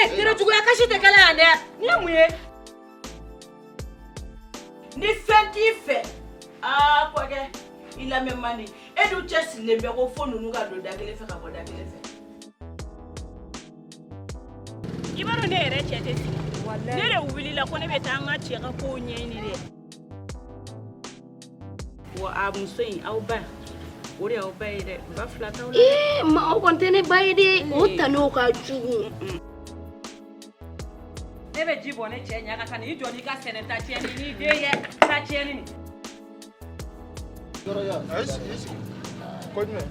Ee, terejuguya kasi tɛ kɛlɛ yan dɛ. Nin ye mun ye? Ni fɛn t'i fɛ, aa kɔkɛ, i lamɛn man di. E dun cɛ sirilen bɛ ko fo ninnu ka don da kelen fɛ ka bɔ da kelen fɛ. I b'a dɔn ne yɛrɛ cɛ tɛ sigi. Ne de wulila ko ne bɛ taa n ka cɛ ka kow ɲɛɲini dɛ. Wa a muso in, aw ba, o de y'aw ba ye dɛ. Ba fila t'aw la. Ee, ma, o kɔni tɛ ne ba ye dɛ. O ta n'o ka jugu. Ne bɛ ji bɔn ne cɛ ɲɛ kan ka n'i jɔ n'i ka sɛnɛ ta tiɲɛni n'i den ye ta tiɲɛni nin. Yɔrɔ yan, a ye sigi, i sigi. Ko jumɛn?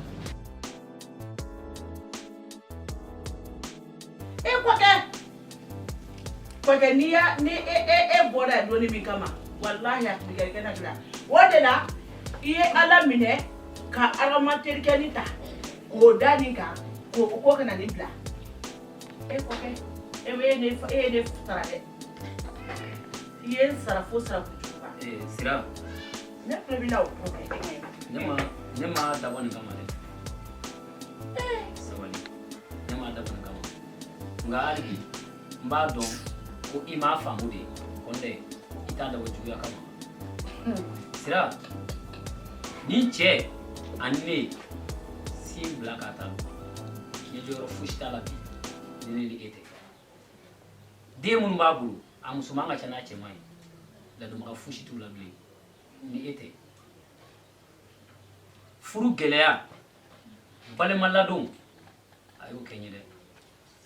E kɔkɛ, kɔkɛ, n'i y'a ni e e e bɔra yan donni min kama, walahi a tun bɛ kɛ i kɛnɛ bila. O de la i ye Ala minɛ ka Arama terikɛnin ta k'o da nin kan k'o ko ka na nin bila. E kɔkɛ, e ye ne e ye ne sara dɛ. I ye n sara fo sara kojuguba. Ee, Sira. Ne tulo b'i la o kɔkɛ. Ne ma dabɔ nin kama dɛ. Sabali, ne ma dabɔ nin kama, nka hali bi n b'a dɔn ko i m'a faamu de. Ko n tɛ i t'a dabɔ juguya kama. Sira, ni cɛ ani ne sin bila ka taa, ɲɛjɔyɔrɔ fosi t'a la bi ni ne ni e tɛ. Den minnu b'a bolo, a musoman ka ca n'a cɛman ye, ladonbaga fosi t'u la bilen ni e tɛ. Furu gɛlɛya, balima ladon, a y'o kɛ n ye dɛ.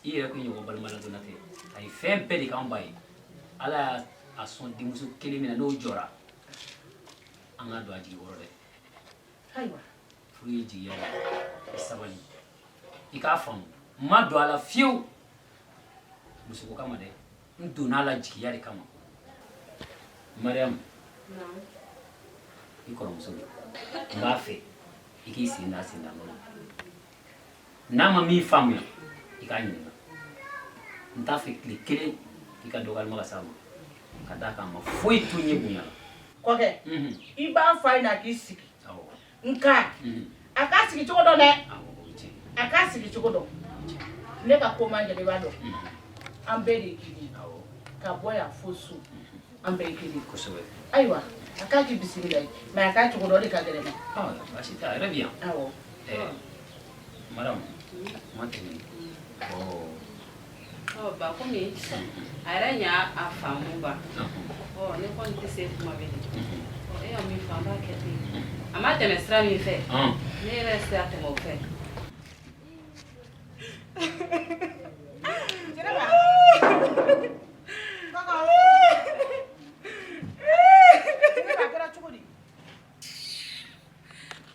I yɛrɛ ko i ɲɔgɔn balima ladonna tɛ. A ye fɛn bɛɛ de k'an ba ye. Ala y'a sɔn denmuso kelen min na, n'o jɔra, an k'a don a jigi kɔrɔ dɛ. Ayiwa. Furu ye jigiya de ye. I sabali, i k'a faamu. N ma don a la fiyewu musoko kama dɛ, n donna a la jigiya de kama. Mariyamu, i kɔrɔmuso don, n b'a fɛ i k'i sen da sen da nɔ na. N'a ma min faamuya, i k'a ɲininka. N t'a fɛ tile kelen i ka dɔgɔyalima ka s'a ma, ka d'a kan a ma foyi to n ye bonya la. Kɔkɛ, i b'a fɔ a ɲɛna k'i sigi. Nka a k'a sigi cogo dɔn dɛ. A k'a sigi cogo dɔn. Ne ka ko man gɛlɛn, i b'a dɔn. An bɛɛ de ye kelen ye. Ka bɔ yan fo so, an bɛɛ ye kelen ye. Kosɛbɛ. Ayiwa, a k'a k'i bisimila ye, mais a k'a cogo dɔn, o de ka gɛlɛn ma. Baasi tɛ, a yɛrɛ bɛ yan. Awɔ. Madame, kuma tɛ nin. Ɔ ba, komi a yɛrɛ y'a a faamu ba. Ɔ ne kɔni tɛ se kuma bɛ de. Ɔ e y'a min fɔ, an b'a kɛ ten. A ma tɛmɛ sira min fɛ, ne yɛrɛ sera tɛmɛ o fɛ. Jɛnɛba. Jɛnɛba, a kɛra cogo di?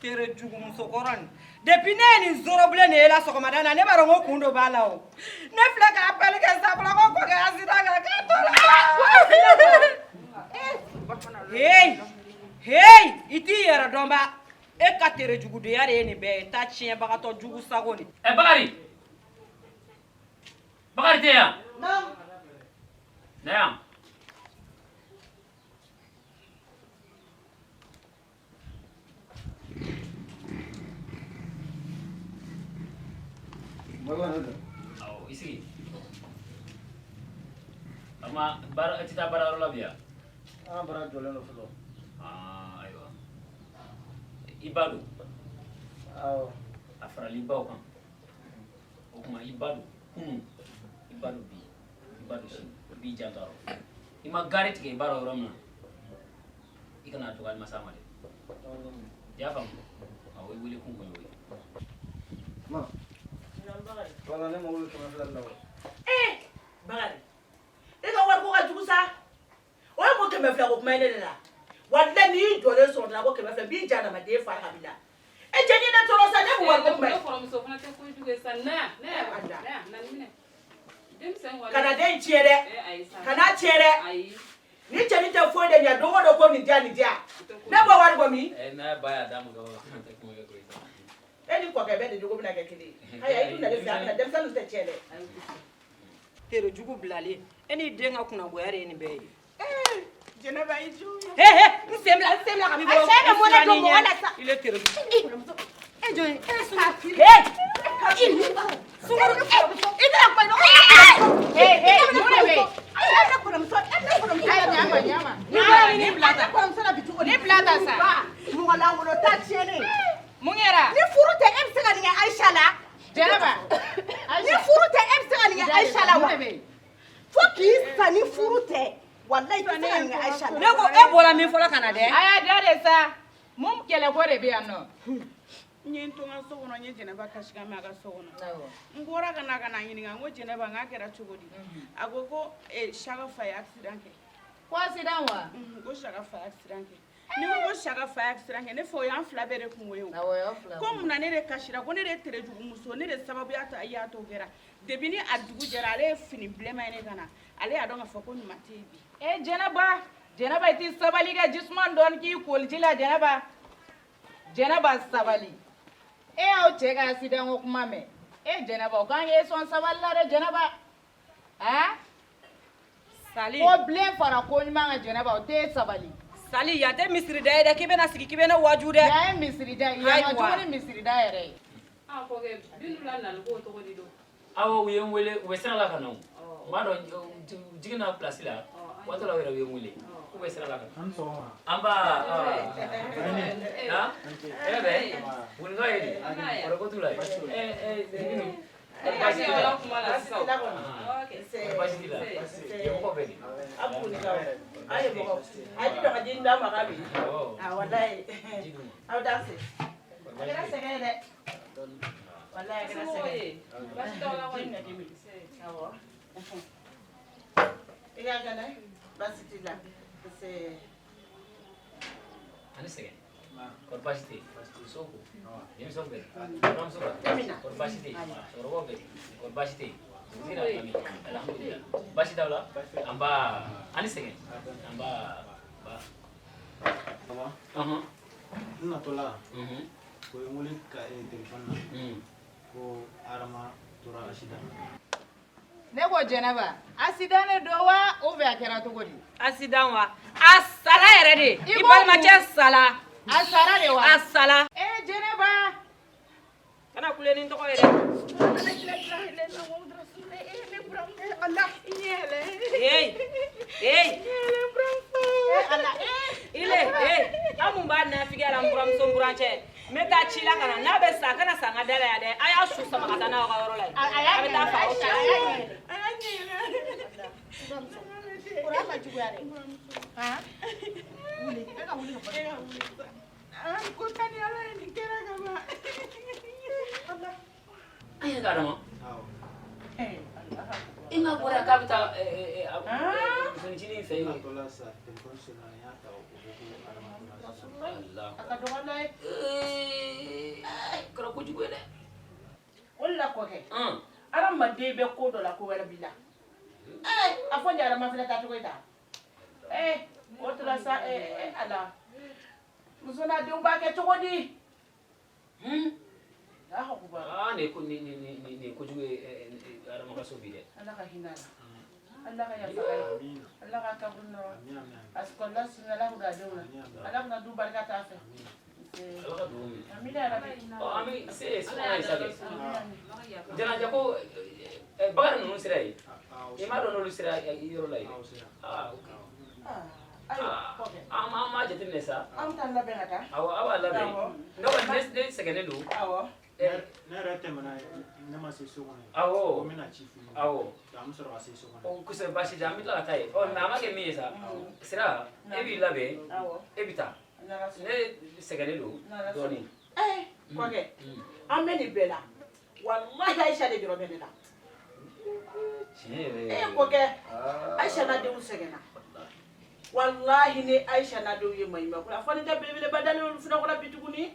Tere jugu musokɔrɔ nin. Depuis ne ye nin zorobilen de ye la sɔgɔmada in na, ne b'a dɔn ko kun dɔ b'a la o. Ne filɛ ka appel kɛ sisan fɔlɔ ko kɔkɛ accident kɛ k'a to la. Hey, hey, i t'i yɛrɛ dɔn ba. E ka tere jugudenya de ye nin bɛɛ ye. Taa tiɲɛbagatɔ jugu sago nin. Ɛ Bakari, Bakari tɛ yan? Naamu. Na yan. Awɔ, i sigi. A ma baara, i tɛ taa baarayɔrɔ la bi yan? An baara jɔlen don fɔlɔ. Aa, ayiwa, i ba don? Awɔ. A farali baw kan. O tuma i ba don kunun, i ba don bi, i ba don sini, i b'i janto a rɔ. I ma gari tigɛ i ba rɔ yɔrɔ min na, i kana dɔgɔyalima s'a ma dɛ. I y'a faamu? Awɔ, i wele kun kɔni y'o ye. Ma. Wala ne mago bɛ 200 de la o. Ee Bakari, e ka wariko ka jugu sa. O ye mun 200 ko kuma ye ne de la? Walahi n'i y'i jɔlen sɔrɔ la ko 200, n b'i ja adamaden fa ka b'i la. E cɛ, n'i ne tɔɔrɔ sa, ne mun wariko kuma ye? Ne kɔrɔmuso fana tɛ kojugu ye sa. Na yan, na yan, na yan, na nin minɛ. Denmisɛn wari. Kana den tiɲɛ dɛ. Eh, ayi sa. Kana tiɲɛ dɛ. Ayi. Ni cɛnin tɛ foyi de ɲɛ, don o don ko nin diya nin diya. Ne b'o wari bɔ min? Ɛ, n'a ba y'a d'a ma ka ban, tɛ kuma kɛ koyi sa. E ni kɔkɛ bɛɛ de jogo bɛna kɛ kelen ye. Ayiwa, i dun nalen filɛ, a bɛna denmisɛnninw tɛ tiɲɛ dɛ. Tere jugu bilalen, e n'i den ka kunnagoya de ye nin bɛɛ ye. Jɛnɛba, i jugu. He he, n sen bila, n sen bila ka b'i bolo. A cɛ bɛ mɔnɛ don mɔgɔ la sa. Il est tere jugu. E jɔn ye? E sunguru. He! Sunguru, i tɛna kuma i Aïcha la wa? Fo k'i sa ni furu tɛ. Walayi i tɛ se ka nin kɛ Aïcha la. Ne ko e bɔra min fɔlɔ ka na dɛ. A y'a da de sa. Mun kɛlɛko de bɛ yan nɔ? N ye n to n ka so kɔnɔ, n ye Jɛnɛba kasikan mɛn a ka so kɔnɔ. N bɔra ka na ɲininka, n ko Jɛnɛba, n k'a kɛra cogo di? A ko ko Saka fa ye accident kɛ. Ko accident wa? Ko Saka fa ye accident kɛ. Ni ko ko Saka fa ye accident kɛ, ne fɛ o y'an fila bɛɛ de kungo ye o. Awɔ, o y'aw fila. Ko munna ne de kasira, ko ne de ye terejugu ne de sababuya ta y'a to kɛra. Depuis ni a dugu jɛra, ale ye fini bilenman ye ne ka na. Ale y'a dɔn k'a fɔ ko ɲuman tɛ yen bi. E Jɛnɛba, Jɛnɛba i t'i sabali ka jisuman dɔɔni k'i koliji la Jɛnɛba. Jɛnɛba sabali. E y'aw cɛ ka accident ko kuma mɛn. E Jɛnɛba, o kan k'e sɔn sabali la dɛ Jɛnɛba. Han? Sali. Ko bilen fara ko ɲuman kan Jɛnɛba, o t'e sabali. Sali, yan tɛ misiri da ye dɛ, k'i bɛna sigi k'i bɛ ne waaju dɛ. Yan ye misiri da ye, yan ka jugu ni misiri da yɛrɛ ye. Ah kɔkɛ, Bintu la nali ko cogo di don? Awɔ, u ye n wele, u bɛ sira la ka na o. N b'a dɔn u jiginna place la, waati la u yɛrɛ u ye n wele k'u bɛ sira la ka na. An sɔgɔma. An ba. Han? Hɛrɛ bɛ? Bugunikaw ye di? Kɔrɔ ko t'u la ye? Bintu. Baasi t'i la? Baasi t'i la? Yen mɔgɔw bɛ di? A Bugunikaw, a ye mɔgɔw. A ye ji dɔ ka ji d'a ma k'a min. Ah walayi. Aw danse. A kɛra sɛgɛn ye dɛ. Walayi a kɛra sɛgɛn ye. Baasi t'aw la kɔni? Awɔ. I ka kɛnɛ? Baasi t'i la? Nse. Ani sɛgɛn. Kɔri baasi tɛ yen? So ko? Denmisɛnw bɛ di? Buramuso ka? Kɔri baasi tɛ yen? Cɛkɔrɔbaw bɛ di? Kɔri baasi tɛ yen? Dugutigi n'a famille? Alhamdulilah. Baasi t'aw la? An ba. Ani sɛgɛn. An ba. Ba. Baba. Ɔhɔn. N natɔla. O ye n wele ka téléphone na. Ko Adama tora accident na. Ne ko Jɛnɛba, accident de don wa ou bien a kɛra cogo di? Accident wa? A sara yɛrɛ de. I balimakɛ sara. A sara de wa? A sara. E Jɛnɛba. Kana kule ni n tɔgɔ ye dɛ. Hey, hey. Ile, hey, aw mun b'a nafigiya la n buramuso n burancɛ? N bɛ taa ci la ka na, n'a bɛ sa a kana sa n ka da la yan dɛ. A y'a su sama ka taa n'a y'aw ka yɔrɔ la yen. A bɛ taa fa aw cɛ. Kɔrɔ ma juguya dɛ. Han? Wuli, e ka wuli ka bɔ. E ka wuli. Ah, ko tani Ala ye nin kɛra ka ban. Ala. An yɛrɛ ka Adama. I ma bɔra k'a bɛ taa musoninncinin fɛ yen. N natɔla sa téléphone sonna n y'a ta o ko ko Adama tora accident. A ka dɔgɔn n'a ye. Kɛra kojugu ye dɛ. O de la kɔkɛ. Adamaden bɛ ko dɔ la ko wɛrɛ b'i la. A fɔ nin Adama fana taacogo ye tan. O tora sa Ala. Muso n'a denw b'a kɛ cogo di? Aa nin ye kojugu ye Adama ka so bi dɛ. Ala ka hinɛ a la. Ala ka yafa k'a ye. Ala ka kaburu nɔrɔ. A sɔrɔla sini Ala k'u don a denw na. Ala kana du barika t'a fɛ. Ala ka dugawu minɛ. Amina yarabi. Ɔ an bɛ se so kɔnɔ yen sa kɛ. Janaja ko Bakari ninnu sera yen. I m'a dɔn n'olu sera yɔrɔ la yen. Aa ok. Ayiwa kɔkɛ. An b'a jateminɛ sa. An bɛ taa labɛn ka taa. Awɔ aw b'a labɛn. Ne kɔni ne sɛgɛnnen don. Awɔ. Ne yɛrɛ tɛmɛna ne ma se so kɔnɔ yen. Awɔ. Ko n bɛna ci f'u ɲɛna. Awɔ. An bɛ sɔrɔ ka se so kɔnɔ. O kosɛbɛ baasi tɛ an bɛ tila ka taa yen. Ɔ mais a ma kɛ min ye sa. Sira e b'i labɛn. E bɛ taa. Ne sɛgɛnnen don dɔɔnin. Kɔkɛ an bɛ nin bɛɛ la. Walahi Aïcha de jɔrɔ bɛ ne la. Tiɲɛ yɛrɛ yɛrɛ. Kɔkɛ Aïcha n'a denw sɛgɛnna. Walahi ni Aïcha n'a denw ye maɲuman ko la fɔ ni tɛ belebeleba dalen olu fana kɔrɔ bi tuguni.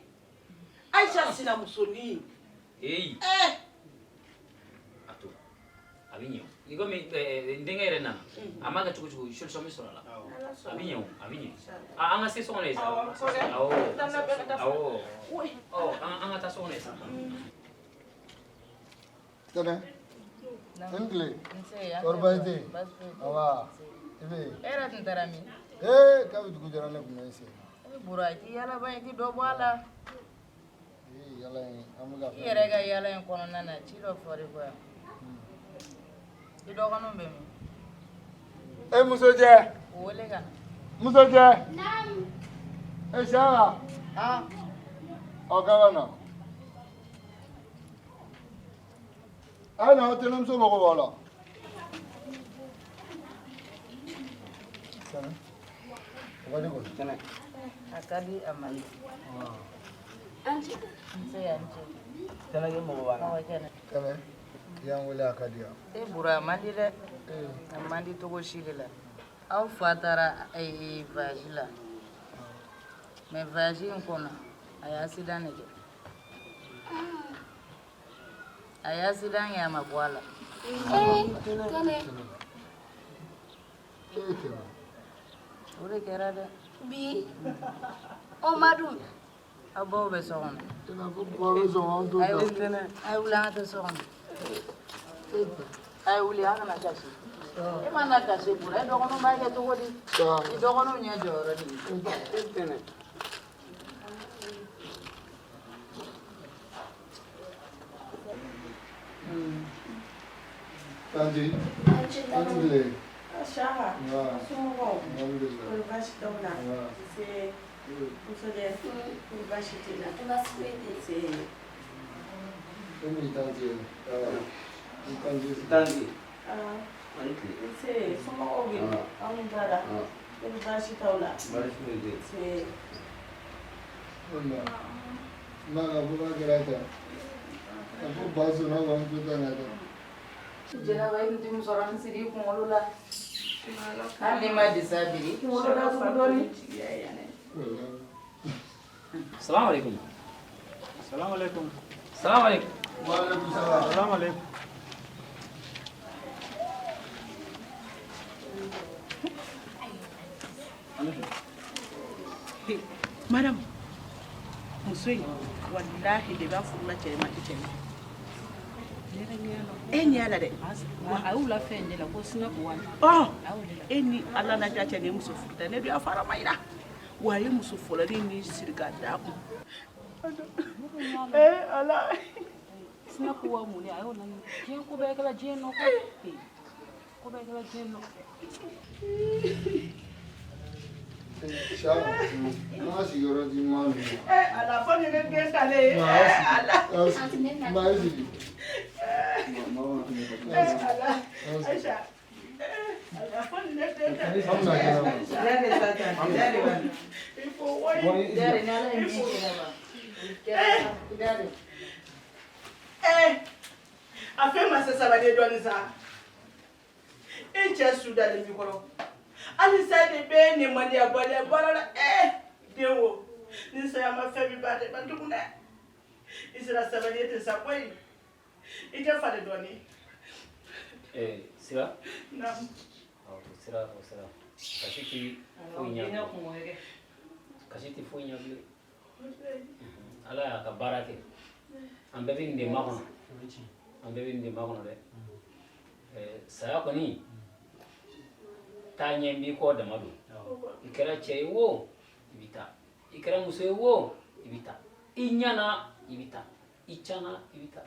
Aïcha sinamusonin. Eyi. A to a bɛ ɲɛ o. I komi n denkɛ yɛrɛ nana a m'a kɛ cogo cogo solution bɛ sɔrɔ a la. A bɛ ɲɛ o, a bɛ ɲɛ. An ka se so kɔnɔ yen sa. Awɔ. Awɔ. Ɔ an ka taa so kɔnɔ yen sa. Tɛnɛ. I ni tile. Kɔri baasi tɛ yen? Awɔ. I bɛ yen? E yɛrɛ tun taara min? Ee kabi dugu jɛra ne tun bɛ n sen na. E Bura i t'i yala ban i t'i dɔ bɔ a la. Ee yala in an bɛ ka I yɛrɛ ka yala in kɔnɔna na ci dɔ fɔr'i kɔ yan. I dɔgɔninw bɛ min? E musojɛ. O wele ka na. Musojɛ. Naamu. E Saka. Han. Ɔ k'a ka na. A ye na aw tɛnɛmuso mago b'aw la. Tɛnɛ. O ka di kɔni. Tɛnɛ. A ka di a man di. Nse a ni ce. Tɛnɛ kɛ mɔgɔ b'an na. Mɔgɔ kɛnɛ. Tɛnɛ, i y'an wele a ka di yan. E Bura a man di dɛ. A man di cogo si de la. Aw fa taara voyage la. Mais voyage in kɔnɔ, a ye accident de kɛ. A ye accident kɛ a ma bɔ a la. Tɛnɛ. O de kɛra dɛ. Bi o ma dun. Aw baw bɛ so kɔnɔ. Baw bɛ so kɔnɔ, anw t'o dɔn. A ye wuli an ka taa so kɔnɔ. A ye wuli an kana kasi. E ma na kasi Bura, e dɔgɔninw b'a kɛ cogo di? I dɔgɔninw ɲɛ jɔyɔrɔ de ye. Tɛnɛ. Tanti, an ni tile. Shaka. Nba. Somɔgɔw? Alhamdulillah. Kɔri baasi t'aw la? Nba. Nse. Musojɛ. Kɔri baasi t'i la? Baasi foyi tɛ. Nse. E ni tanti ye. Awa. Ni tanti. Tanti. Ah. An ni tile. Nse. Somɔgɔw bɛ di? Aw ni baara. Kɔri baasi t'aw la? Baasi foyi tɛ. Nse. Wala. N'a ka fɔ k'a kɛra tan. A ko ba sɔnna k'an to tan ka taa. Jɛnɛba e tun tɛ musɔrɔnin siri i kunkolo la. Hali n'i ma disa biri i kunkolo datugu dɔɔni. Salamu alaikum. Salamu alaikum. Salamu alaikum. Wa alaikum salam. Salamu alaikum. Madame, muso in walahi de b'a furula cɛ ma tɛ cɛ ye. E ɲɛ la dɛ. A y'u la fɛn de la ko sinaku wa. Ɔ e ni Ala na ja cɛ ni muso furuta ne dun y'a fara ma yira wa a ye muso fɔlɔlen min siri ka d'a kun. Ee Ala. Sinaku wa mun de a y'o la diɲɛ ko bɛɛ kɛra diɲɛ nɔ ko. Ko bɛɛ kɛra diɲɛ nɔ. Siya, an ka sigiyɔrɔ di maa ninnu ma. Ee Ala fo ni ne den talen ye. Ee Ala. Ma e sigi. Ee Ala. Aisha. Ee Ala fo ni ne den talen ye. An bɛna kɛnɛ ma. Dare sa tanti, dare wa. Il faut wɔyi. Dare ni Ala ye min kɛ ma. Dare. Ee a fɛn ma se sabali ye dɔɔnin sa. E cɛ su dalen b'i kɔrɔ. Halisa de bɛ nin mandiya baliya baara la ee den wo ni saya ma fɛn min ban de man tugun dɛ i sera sabali ye ten sa koyi i tɛ falen dɔɔnin. Sira. Naamu. O sira o sira. Kasi tɛ foyi ɲɛ bilen. Kasi tɛ foyi ɲɛ bilen. Ala y'a ka baara kɛ. An bɛɛ bɛ nin de makɔnɔ. An bɛɛ bɛ nin de makɔnɔ dɛ. Saya kɔni. Taa ɲɛ b'i kɔ dama don. I kɛra cɛ ye wo, i bɛ taa. I kɛra muso ye wo, i bɛ taa. I ɲɛna, i bɛ taa. I cana, i bɛ taa.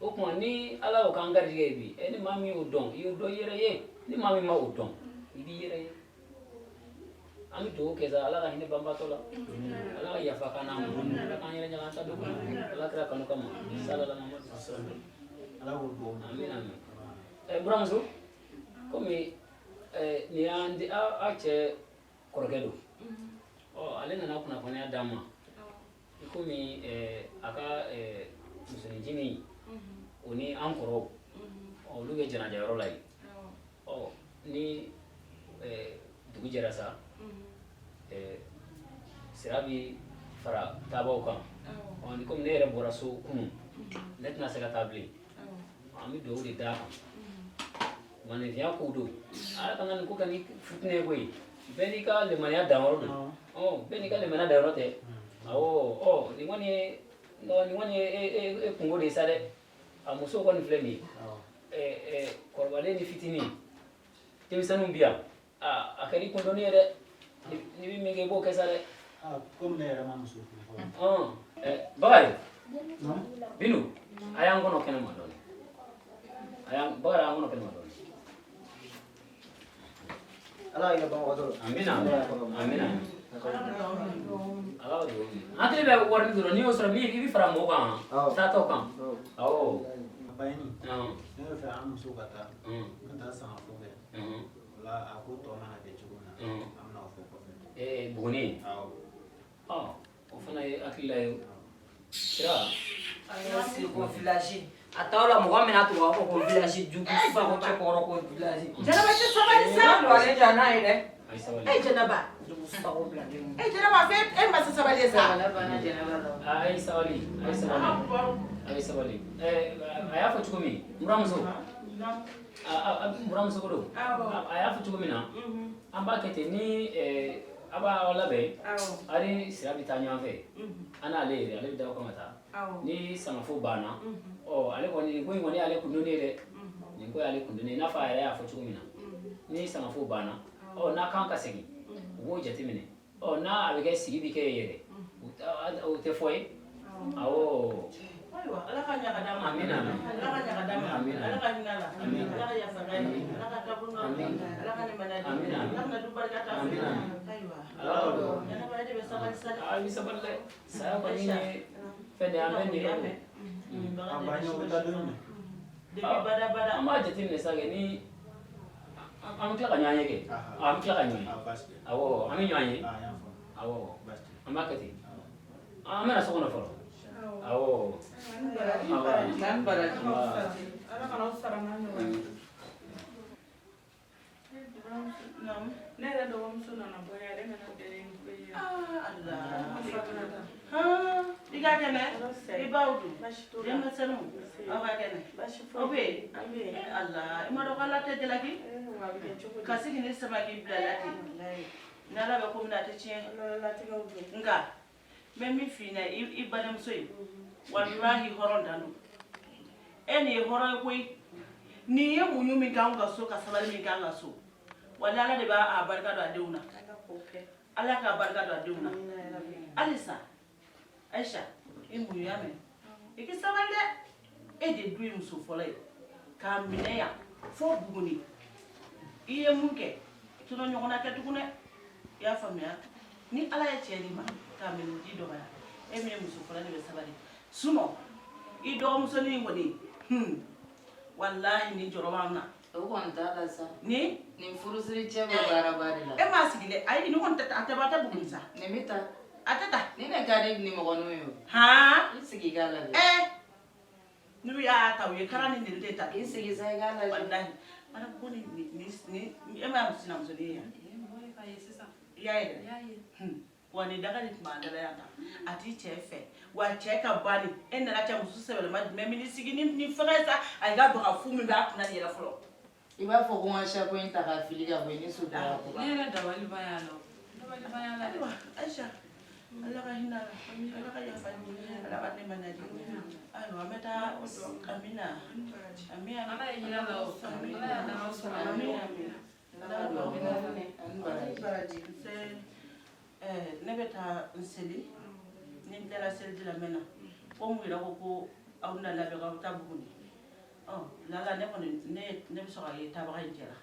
O tuma ni Ala y'o k'an garijɛgɛ ye bi, ni maa min y'o dɔn, i y'o dɔn i yɛrɛ ye. Ni maa min ma o dɔn, i b'i yɛrɛ ye. An bɛ dugawu kɛ sa, Ala ka hinɛ banbaatɔ la. Ala ka yafa k'an n'a ma. Ala k'an yɛrɛ ɲaga an ta don kɔnɔ. Ala kira kanu kama. Salala Mamadu. Ala k'o dugawu minɛ. Amina amin. Buramuso, komi nin y'an di aw cɛ kɔrɔkɛ don. Ɔ ale nana kunnafoniya d'an ma. I komi a ka musoninjinin o ni an kɔrɔw olu bɛ jɛnajɛyɔrɔ la yen. Ɔ ni dugu jɛra sa, sira bi fara taabaw kan. Ɔ ni komi ne yɛrɛ bɔra so kunun, ne tɛna se ka taa bilen. An bɛ dugawu de d'a kan. Maninfinya kow don. Ala kana nin ko kɛ ni fitinɛ ye koyi. Bɛɛ n'i ka limaniya danyɔrɔ don. Ɔ bɛɛ n'i ka limaniya danyɔrɔ tɛ. Awɔ ɔ nin kɔni ye nin kɔni ye e kungo de ye sa dɛ. A muso kɔni filɛ nin ye. Kɔrɔbalen ni fitinin denmisɛnninw bi yan. A kɛra i kundɔnni ye dɛ. N'i bɛ min kɛ i b'o kɛ sa dɛ. Komi ne yɛrɛ ma muso furu fɔlɔ. Bakari. Binu, a y'an kɔnɔ kɛnɛ ma dɔɔnin. A y'an Bakari y'an kɔnɔ kɛnɛ ma dɔɔnin. Ala y'a banbagatɔ la. Amina amina. Ala ka dugawu minɛ. Hakili bɛ wari min dɔrɔn n'i y'o sɔrɔ i bɛ fara mɔgɔw kan taatɔ kan. Awɔ. Bayini. Ne bɛ fɛ an muso ka taa. Ka taa sangafo kɛ. O la a ko tɔ mana kɛ cogo min na, an bɛna o fɔ kɔfɛ. Ee, Buguni. Awɔ. Ɔ, o fana ye hakilila ye. Sira. Sigi ko village a t'aw la mɔgɔ min na tugu a fɔ ko village jugu sago cɛ kɔrɔ ko village. Jɛnɛba, i tɛ sabali sa. Don ale ja n'a ye dɛ. A ye sabali. E Jɛnɛba. Jugu sago bilalen. E Jɛnɛba, f'e e ma se sabali ye sa. Jɛnɛba la. A ye sabali, a ye sabali, a ye sabali. Ɛɛ, a y'a fɔ cogo min, n buramuso, a n buramuso ko don, a y'a fɔ cogo min na, an b'a kɛ ten ni a b'aw labɛn, a ni Sira bɛ taa ɲɔgɔn fɛ, an n'ale yɛrɛ, ale bɛ da aw kan ka taa. Ni sangafo banna, ɔ, ale kɔni, nin ko in kɔni y'ale kundonnen ye dɛ. Nin ko y'ale kundonnen ye, i n'a fɔ a yɛrɛ y'a fɔ cogo min na. Ni sangafo banna, ɔ, n'a kan ka segin, u b'o jateminɛ. Ɔ, n'a a bɛ kɛ sigi bɛ kɛ yen yɛrɛ, o tɛ fɔ ye. Awɔ. Ayiwa, Ala ka ɲa ka d'a ma. Amina. Ala ka ɲa ka d'a ma. Amina. Ala ka hinɛ a la. Amina. Ala ka yafa k'a ye. Ala ka kaburu nɔgɔya. Ala ka limaniya di. Amina. Ala kana du barika t'a fɛ. Amina. Ayiwa. Ala ka don. Jɛnɛba, e de bɛ sabali sa dɛ. A bɛ sabali dɛ. Saya kɔni ye fɛn de ye, an bɛ nin de. An ba ɲɛ, o bɛ taa don jumɛn? Depuis bada bada. An b'a jateminɛ sa kɛ ni an bɛ tila ka ɲɔgɔn ye kɛ. An bɛ tila ka ɲɔgɔn ye. Baasi tɛ. Awɔ, an bɛ ɲɔgɔn ye. A y'a faamu. Awɔ. Baasi tɛ. An b'a kɛ ten. An bɛna so kɔnɔ fɔlɔ. Awɔ. N'an baraji. Ala kana aw sara n'a ɲɔgɔn ye. Ne yɛrɛ dɔgɔmuso nana bɔ yan, a yɛrɛ nana bɛn ni nin ko ye. Ah, Allah. Fatumata. Han, i ka kɛnɛ? I baw dun? Baasi t'u la. Denmisɛnninw, aw ka kɛnɛ? Baasi foyi. Aw bɛ yen? An bɛ yen. Eh, Allah, i ma dɔn ko Ala tɛ jalaki? Wa a bɛ kɛ cogo di? Ka sigi ni sama k'i bila la ten. Walayi. Ni Ala bɛ ko min na, a tɛ tiɲɛ. Ala latigɛw don. Nka n bɛ min f'i ɲɛna, i badenmuso ye, walahi hɔrɔn dan don. E nin ye hɔrɔn ye koyi. Nin ye muɲu min k'anw ka so, ka sabali min k'an ka so, walahi Ala de b'a a barika don a denw na. Ala k'o kɛ. Ala k'a barika don a denw na. Amina yarabi. Halisa Aisha, i muɲu, y'a mɛn? I k'i sabali dɛ. E de du ye muso fɔlɔ ye k'a minɛ yan fo Buguni. I ye mun kɛ, i tɛna ɲɔgɔnna kɛ tugun dɛ. I y'a faamuya? Ni Ala ye cɛ d'i ma k'a minɛ ji dɔgɔya, e min ye muso fɔlɔ de bɛ sabali. Sinɔn i dɔgɔmusonin in kɔni, walahi nin jɔrɔ b'an na. O kɔni t'a la sa. Ni? Nin furusiri cɛ bɛ baaraba de la. E m'a sigi dɛ. Ayi, nin kɔni tɛ, a tɛ ban, a tɛ Buguni sa. Nin bɛ taa. A tɛ taa. Nin de ka di nimɔgɔninw ye o. Han. I sigi i k'a lajɛ. Ɛɛ, n'u y'a ta, u ye kara ni nin de ta. I sigi sa i k'a lajɛ. Walahi madame, ko ni ni ni e ma sinamusonin ye yan? N bɔra k'a ye sisan. I y'a ye dɛ? N y'a ye. Wa nin daga de tun b'an da la yan tan. A t'i cɛ fɛ wa, cɛ ka ban ni e nana cɛ muso sɛbɛlama jumɛn min sigi ni fɛngɛ sa, a y'i ka baga fu min b'a kunna nin yɛrɛ fɔlɔ. I b'a fɔ ko n ka sako in ta k'a fili ka bɔ yen ni sutura ko. Ne yɛrɛ dabali ban y'a la o. Dabali ban y'a la dɛ. Ayiwa Aisha, Ala ka hinɛ a la, Ala ka yafa ɲini, Ala ka nɛɛma di. Ayiwa, an bɛ taa. Amina, ami, ami. Ala ye hinɛ la o. Ala y'a n'aw sɔrɔ. Ami, ami. Ala ka duwawu kɛ. Ani baraji. Nse, ɛɛ, ne bɛ taa n seli. Ni n tilala seliji la, n bɛ na. Ko mun yɛrɛ ko aw bɛna labɛn k'aw bɛ taa Buguni. Ɔ lala, ne kɔni, ne bɛ sɔn ka ye taabaga in cɛ la,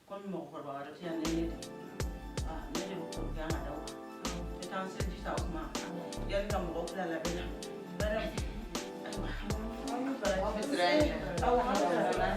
komi mɔgɔkɔrɔba wɛrɛ tɛ yan ni ne tɛ. Ah, ne de bɛ ko kɛ an ka da o kan. N bɛ taa n seliji ta o kuma yanni ka mɔgɔw bila labɛn na. Bɛrɛ, ayiwa. Aw bɛ sira yen. Awɔ, an bɛ sira.